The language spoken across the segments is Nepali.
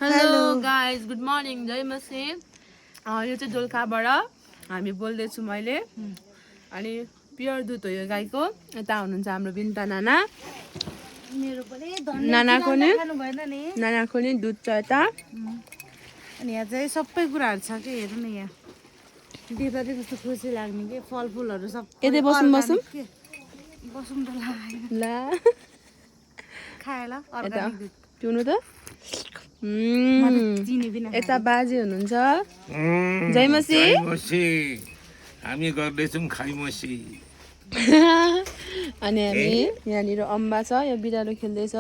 हेलो गाइज गुड मर्निङ जय मसी यो चाहिँ दोलखाबाट हामी बोल्दैछु मैले अनि प्योर दुध हो यो गाईको यता हुनुहुन्छ हाम्रो बिन्ता नाना मेरो पनि नानाको नि दुध छ यता अनि यहाँ चाहिँ सबै कुराहरू छ कि हेर्नु न यहाँ देख्दा चाहिँ कस्तो खुसी लाग्ने कि फलफुलहरू सब यतै बसौँ बसौँ त ल खाएला अर्गानिक दुध पिउनु त चिनी बिना यता बाजे हुनुहुन्छ जय मसी हामी गर्दैछौँ खाइमसी अनि हामी यहाँनिर अम्बा छ यहाँ बिरालो खेल्दैछ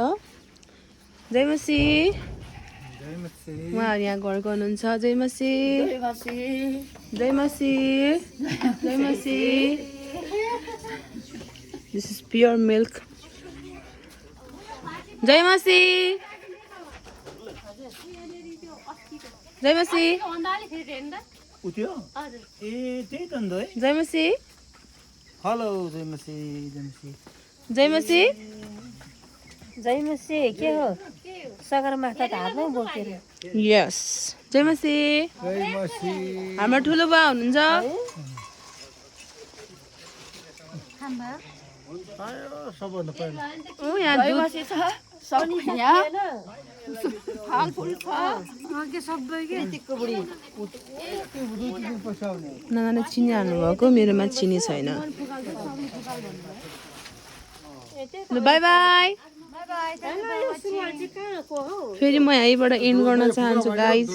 जय मसी उहाँहरू यहाँ घर गर्नुहुन्छ जय मसी जय मसी जय मसी दिस इज प्योर मिल्क जय मसी जय मसी उठ्यो ए त्यही त अन्त है जय मसी हेलो जय मसी जय मसी जय मसी जय मसी के हो सगरमाथा त हातमै बोकेर यस जय मसी जय मसी हाम्रो ठुलो बा हुनुहुन्छ आयो सबभन्दा पहिला यहाँ दुध के सबै के नानाले चिनी हाल्नुभएको मेरोमा चिनी छैन ल बाई बाई फेरि म यहीँबाट एन्ड गर्न चाहन्छु गाइज